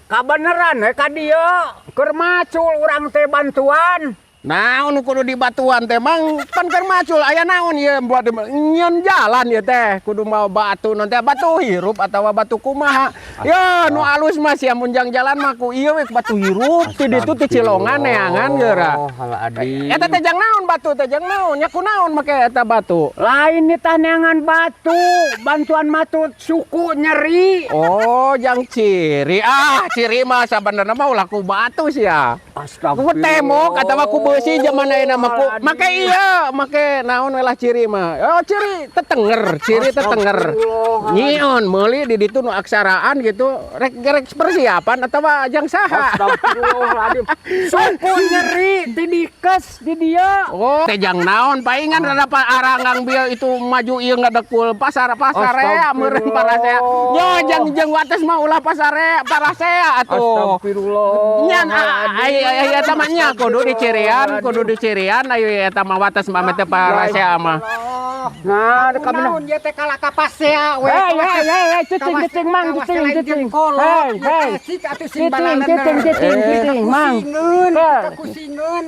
Kabeneran we ka dieu keur macul urang teh bantuan. Naon nu kudu dibatuan teh, Mang? Pan keur macul aya naon ieu buat nyeun jalan ieu teh kudu mau batu non teh, batu hirup atawa batu kumaha ya? Nu alus mah sia mun jang jalan mah ku ieu we, batu hirup ti ditu ti Cilongan neangan geura. Oh, halah adi. Eta teh jang naon? Batu teh jang naon nya? Kunaon make eta batu? Lain nitah neangan batu, bantuan matut suku nyeri. Oh, jang ciri. Ah, ciri mah sabenerna mah ulah ku batu sia. Ku tembok atawa ku beusi zaman ayeuna mah ku make ieu, make naon we lah ciri mah. Oh, ciri tetenger, ciri tetenger. Nyion meuli di ditu nu aksaraan gitu, rek rek persiapan atawa jang saha? Astagfirullahaladzim. Suku nyeri ti dikes di dia. Oh, teh jang naon? Paingan rada aranggang bieu itu maju ieu ngadekul pasar pasarea meureun parasea. Nyo jang jeung wates mah ulah pasare parasea atuh. Astagfirullah. Nyan ai ai eta mah nya kudu dicirian, kudu dicirian ayo eta mah wates mah teh parasea mah. Nah, kami Naon ieu teh kalah ka pasea we? Hei, hei, hei, hei, cicing, cicing, Mang, cicing, cicing. Hei, hei. Cicing, cicing, cicing, cicing, Mang. Kusingeun, Hei. kusingeun.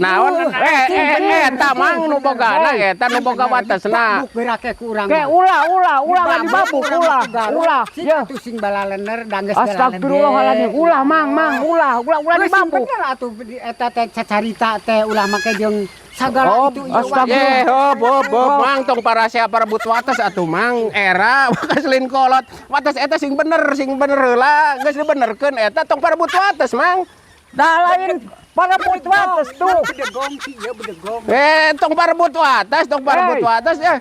Naon eh eh eta Mang nu bogana eta nu boga watesna. Babuk geurake ku urang. Ke ulah, ulah, ulah nggak dibabuk, ulah, ulah. Ya. Ya. Atuh sing balalener danggeus. Astagfirullahaladzim, ulah, Mang, Mang, ulah, ulah, ulah dibabuk. Bener atuh eta teh cacarita teh ulah make jeung sagala Oh, itu ieu. ye, hop, hop, hop, Mang, tong parasea parebut wates atuh, Mang. Era bekas lin kolot. Wates eta sing bener heula, geus dibenerkeun eta tong parebut wates, Mang. Dah lain parebut wates tuh. Bedegong sih ieu bedegong. Eh, tong parebut wates, tong parebut Hey. wates eh.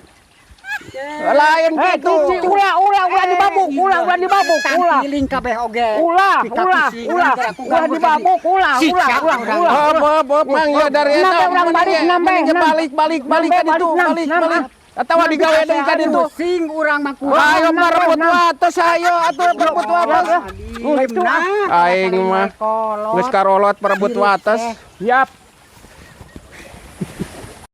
Lain Eh, gitu. cici, ulah, ulah, ulah dibabuk, ulah, ulah dibabuk, ulah. Tangkiling kabeh oge. Ulah, ulah, ulah, ulah dibabuk, ulah, ulah, ulah, ulah. Hop, hop, hop, Mang ya dari eta. Nambe urang balik, nambe, mending nam. balik, balik, balik Nambe, ka ditu, balik, nam, balik, nam, balik. ah. Atawa digawe deui ka ditu. Sing urang mah ku. Ayo Nam, parebut nam. wates, ayo atuh parebut wates. Itu ah. Aing mah geus karolot parebut wates. Siap.